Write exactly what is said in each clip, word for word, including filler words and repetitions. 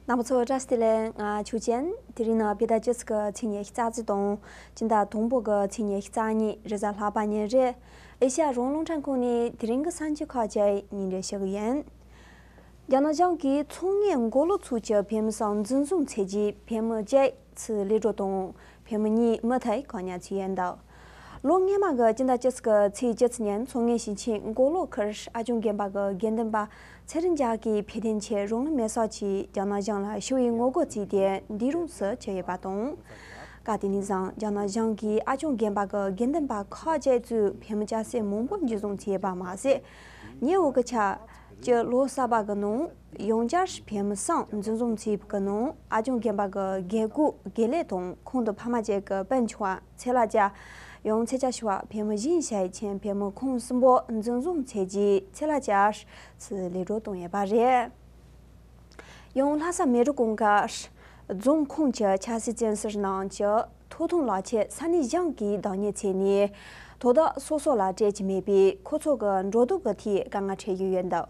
རྣམ་པ་ཚོ་བཀྲ་ཤིས་བདེ་ལེགས། ང་ཆོས་ཅན། དེ་རིང་ནི་བོད་ཟླ་བཅུ་གཅིག་གི་ཚེས་ཉི་ཤུ་རྩ་གཅིག་དང་། སྤྱི་ཟླ་དང་པོ་གི་ཚེས་ཉི་ཤུ་རྩ་གཉིས། རེས་གཟའ་ལྷག་པ་ཉིན་རེད། ཨེ་ཤ་ཡ་རང་དབང་རླུང་འཕྲིན་ཁང་ནས་དེ་རིང་གི་གསར་འགྱུར་ཁག་བཅས་སྙན་སྒྲོན་ཞུ་གི་ཡིན། རྒྱ་ནག་གཞུང་གིས་ཚོང་གཉེར་མགོ་ལོག་ཚོགས་ཀྱི་བོད་མི་སོགས་འཛིན་བཟུང་བྱས་རྗེས། བོད་མི་བརྒྱད་ཚུར་གློད་གྲོལ་དང་། བོད་མི་གཉིས་མུ་མཐུད་བཀག་ཉར་བྱས་ཡོད་འདུག་ལོ་སྔོན་མ་གི་སྤྱི་ཟླ་བཅུ་གཅིག་གི་ཚེས་བཅུ་གཅིག་ཉིན་མཚོ་སྔོན་ཞིང་ཆེན་མགོ་ལོག་ཁུལ་ཨ་སྐྱོང་དགོན་པ་གི་དགེ་འདུན་པ་ཚེ་རིང་རྒྱལ་གྱིས་བོད་དོན་ཆེད་རང་ལུས་མེར་སྲེག་བྱས། རྒྱ་ནག་གཞུང་ལ་ཞི་བའི་ངོ་རྒོལ་བྱས་ཏེ་འདས་གྲོངས་སུ་གྱུར་ཡོད་པ་དང་། སྐབས་དེ་ནས་བཟུང་རྒྱ་ནག་གཞུང་གིས་ཨ་སྐྱོང་དགོན་པ་གི་དགེ་འདུན་པ་ཁག་ཅིག་གཙོས་བོད་མི་སྐྱ་སེར་མང་པོ་འཇུ་བཟུང་བྱས་པ་མ་ཟད། ཉེ་བའི་སྐབས་ཆ་སྤྱི་ལོ་གསར་པ་གི་ནང་ཡང་བསྐྱར་བོད་མི་གསུམ་འཛིན་བཟུང་བྱས་པ་གི་ནང་ཨ་སྐྱོང་དགོན་པ་གི་དགེ་བསྐོས་དགེ་ལས་དང་ཁོང་དང་ཕ་མ་བཅས་ཀྱི་སྤུན་ཆུང་བ་ཚེ་ལ་བཅར། ཡང་ཚེ་ཆ་ཞུ་བ་བོད་མི་གཞན་ཞིག་ཁྱིམ་བོད་མི་ཁོང་གསུམ་པོ་འཛིན་བཟུང་བྱས་རྗེས་ཚེ་ལ་བཅར་ཚུར་གློད་གྲོལ་བཏང་ཡོད་པ་རེད། ཡང་ལྷ་ས་མལ་གྲོ་གུང་དཀར་རྫོང་ཁོངས་ཀྱི་ཆབ་སྲིད་བཙོན་ཟུར་རྣམས་ཀྱི་ཐོབ་ཐང་ལག་ཁྱེར་ས་གནས་གཞུང་གིས་བདག་གཉེར་བྱས་ནས། དོ་བདག་སོ་སོ་ལ་སྤྲད་ཀྱི་མེད་པས། ཁོ་ཚོ་གི་འགྲོ་སྡོད་ཀྱི་ཐད་དཀའ་ངལ་འཕྲད་བཞིན་ཡོད་འདུག་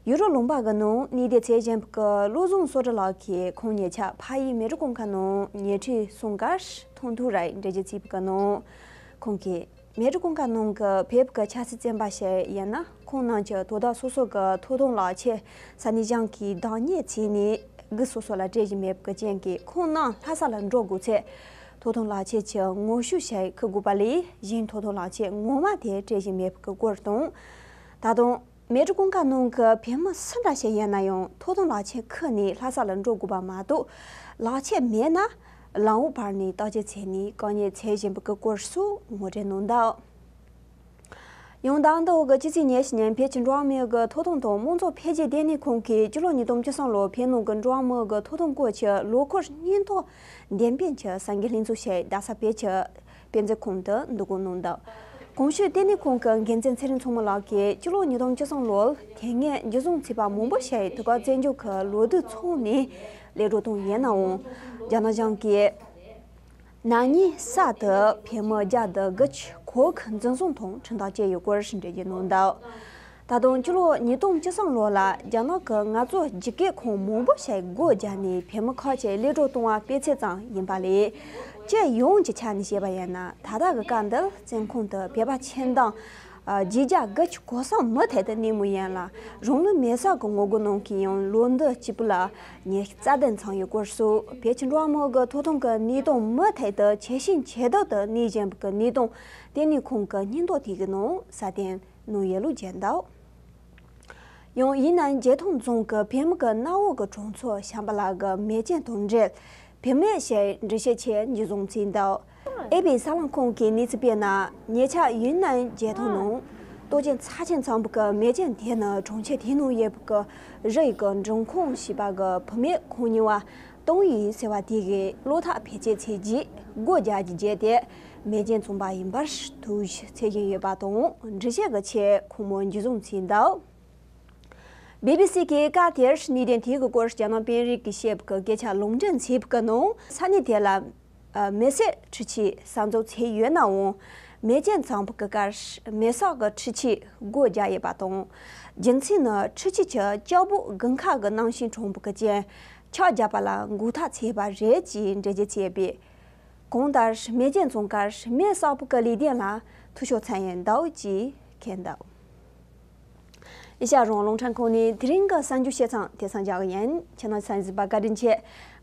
ཡུ་རོབ་ལུང་པ་གི་ནང་གནས་སྡོད་བྱེད་བཞིན་པའི་ཀློག་བཟང་བསོད་སྒྲོན་ལགས་ཀྱིས་ཁོང་ཉེ་ཆར་ཕ་ཡུལ་མལ་གྲོ་གུང་དཀར་ནང་ཉེ་འཁྲིས་སོང་སྐབས་མཐོང་ཐོས་རིགས་འགྲེལ་བརྗོད་བྱས་པའི་ནང་། ཁོང་གིས། མལ་གྲོ་གུང་དཀར་ནང་གི་བོད་ཀྱི་ཆབ་སྲིད་བཙོན་པ་ཞིག་ཡིན་ན། ཁོང་རྣམས་ཀྱི་དོ་བདག་སོ་སོ་གི་ཐོབ་ཐང་ལག་ཁྱེར་ས་གནས་གཞུང་གིས་བདག་གཉེར་བྱས་ནས་སྒུག་སོ་སོ་ལ་སྤྲད་བཞིན་མེད་པའི་རྐྱེན་གྱིས། ཁོང་རྣམས་ལྷ་ས་ལ་འགྲོ་དགོས་ཚེ། ཐོབ་ཐང་ལག་ཁྱེར་གྱི་ངོ་བཤུས་ཞིག་འཁུར་དགོས་པ་ལས་གཞན་ཐོབ་ཐང་ལག་ཁྱེར་ངོ་མ་དེ་སྤྲད་བཞིན་མེད་པའི་སྐོར་དང་། ད་དུང་། མལ་གྲོ་གུང་དཀར་ནང་གི་བོད་མི་སུ་འདྲ་ཞིག་ཡིན་ན་ཡང་ཐོབ་ཐང་ལག་ཁྱེར་འཁུར་ནས་ལྷ་ས་ལ་འགྲོ་དགོས་པ་མ་གཏོགས། ལག་ཁྱེར་མེད་ན་ལམ་འོག་བར་ནས་བརྟག་དཔྱད་བྱས་ནས་བཀག་ཉར་བྱེད་བཞིན་པའི་སྐོར་སོགས་ངོ་སྤྲོད་གནང་འདུག་ཡང་ཟླ་འདིའི་སྤྱི་ཚེས་ཉེར་བཞི་ཉིན་བོད་ཀྱི་འགྲོ་བ་མིའི་གི་ཐོབ་ཐང་དང་དམངས་གཙོ་འཕེལ་རྒྱས་ལྟེ་གནས་ཁང་གིས་སྤྱི་ལོ་ཉིས་སྟོང་བཅུ་གསུམ་ལོར་བོད་ནང་གི་འགྲོ་བ་མིའི་གི་ཐོབ་ཐང་སྐོར་གྱི་ལོ་འཁོར་སྙན་ཐོ་འདེམས་སྤེལ་གྱི་གསར་འགྱུར་ལྷན་ཚོགས་ཤིག་རྡ་ས་བོད་ཀྱི་དཔེ་མཛོད་ཁང་དུ་འདུ་འགོད་གནང་འདུག་གོང་ཞུས་ལྟེ་གནས་ཁང་གི་འགན་འཛིན་ཚེ་རིང་མཚོ་མོ་ལགས་ཀྱིས་སྤྱི་ལོ་ཉིས་སྟོང་བཅུ་གསུམ་ལོར་དེ་སྔའི་འཇུ་བཟུང་བྱས་པ་མང་པོ་ཞིག་དུས་བཀག་བཙོན་འཇུག་གི་ལོ་དུས་ཚང་ནས་གློད་གྲོལ་བཏང་ཡོད་ནའང་། རྒྱ་ནག་གཞུང་གིས་ན་ནིང་གསར་དུ་བོད་མི་བརྒྱ་དང་དགུ་བཅུ་གོ་གི་འཛིན་བཟུང་དང་ཁྲིམས་ཐག་བཅད་ཡོད་སྐོར་འགྲེལ་བརྗོད་གནང་འདུག་ད་དུང་སྤྱི་ལོ་ཉིས་སྟོང་བཅུ་གསུམ་ལོ་ལ་རྒྱ་ནག་གི་ངལ་རྩོལ་བརྒྱུད་སྐུལ་ཁང་མང་པོ་ཞིག་སྒོ་བརྒྱབ་ནས་བོད་མི་ཁག་ཅིག་གློད་གྲོལ་བཏང་བ་དཔེ་མཚོན་ཙམ་ཡིན་པ་ལས། སྤྱི་ཡོངས་ཀྱི་ཆ་ནས་བཤད་པ་ཡིན་ན། ད་ལྟ་གི་སྐབས་འདིར་བཙོན་ཁང་དུ་བོད་པ་ཁྱིམ་སྡེ་བརྒྱད་བརྒྱ་དགུ་བཅུ་གོ་གསུམ་མུ་མཐུད་དུ་གནས་མུས་ཡིན་ལ། རང་ལུས་མེར་སྲེག་གི་ངོ་རྒོལ་གནང་མཁན་ཡང་ལོ་འདི་གཅིག་པུ་ལ་ཉི་ཤུ་རྩ་བདུན་ཚང་ཡོད་སྐོར་སོགས། བོད་ཀྱི་འགྲོ་བ་མིའི་གི་ཐོབ་ཐང་གི་གནས་སྟངས་མུ་མཐུད་དུ་ཇེ་ཞན་ཇེ་སྡུག་ཏུ་གནས་བཞིན་པའི་གི་གནས་སྟངས་ལྟེ་གནས་ཁང་གི་སྙན་ཐོ་དེ་གི་ནང་གསལ་སྟོན་གནང་ཡོད་ལུགས་བརྗོད་འདུག་ཡང་ཡུན་ནན་རྒྱལ་ཐང་རྫོང་གི་བོད་མི་གི་གནའ་བོ་གི་གྲོང་ཚོ་བྱམས་པ་ལགས་ཀྱི་མེ་ཅན་དང་འབྲེལ་བུད་མེད་ཞིག་འགྲུལ་བཞུད་ཆེད་འཇུ་བཟུང་བྱས་འདུག་ཨེ་པི་གསར་ལམ་ཁང་གིས་གནས་ཚུལ་སྤེལ་ན། ཉེ་ཆར་ཡུན་ནན་རྒྱལ་ཐང་ནང་སྟོབས་ཆེན་ཚབས་ཆེན་ཚང་པའི་གི་མེ་ཅན་དེ་ནི་གྲོང་ཁྱེར་དེའི་ནང་ཡོད་པའི་གི་རི་ཡི་གི་འབྲོག་ཁང་ཞེས་པ་གི་བུད་མེད་ཁོང་གཉིས་པ་ཏོང་ཡུས་ཟེར་བ་དེ་གིས་གློག་ཐག་བེད་སྤྱོད་བྱས་རྗེས་སྒོ་རྒྱག་རྒྱུ་བརྗེད་དེ། མེ་ཅན་བཙོངས་པ་ཡིན་པར་ཐུགས་ཞིབ་འཚོལ་བཞིན་ཡོད་པ་དང་། འགྲུལ་བཞུད་ཀྱི་ཆེད་ཁོང་མོ་འཇུ་བཟུང་བྱས་འདུག་བི་བི་སི་གིས་སྐབས་དེར་གནད་དོན་དེ་གི་སྐོར་རྒྱ་ནག་དཔོན་རིགས་ཀྱིས་བཤད་པའི་སྐད་ཆ་ལུང་འདྲེན་བྱས་པའི་ནང་། ས་གནས་དེ་ལ་མེ་སྲེག་འཕྲུལ་ཆས་གསར་འཛུགས་བྱས་ཡོད་ནའང་། མེ་ཅན་ཚང་པའི་སྐབས་མེ་སྲེག་གི་འཕྲུལ་ཆས་སྒོ་བརྒྱབ་ཡོད་པ་དང་། རྒྱུ་མཚན་ནི་འཕྲུལ་ཆས་ཀྱི་ལྕགས་པོ་དགུན་ཁ་གི་གནམ་གཤིས་གྲང་པོ་གི་རྐྱེན་ཆག་བརྒྱབ་པ་ལ་འགོག་ཐབས་བྱས་པ་རེད་ཅེས་འགྲེལ་བརྗོད་བྱས་པས། གང་ལྟར་མེ་ཅན་བཙོངས་སྐབས་མེ་གསར་པོ་གི་ལས་དོན་ལ་འཐུས་ཤོར་ཚར་ཡོད་འདུག་ཅེས་བཀོད་འདུག་ཨེ་ཤ་ཡ་རང་དབང་རླུང་འཕྲིན་ཁང་ནས་དེ་རིང་གི་གསར་འགྱུར་བཤད་སྟངས་དེ་ཙམ་རྒྱག་གི་ཡིན། ཁྱེད་རྣམས་གསན་གཟིགས་པར་བཀའ་དྲིན་ཆེ།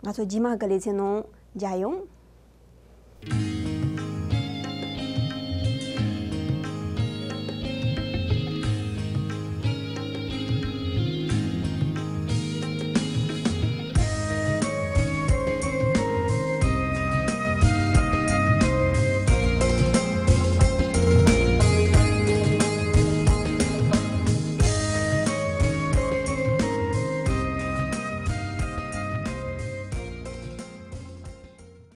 ང་ཚོ་རྗེས་མ་གི་ལེ་ཚན་ནང་མཇལ་ཡོང་།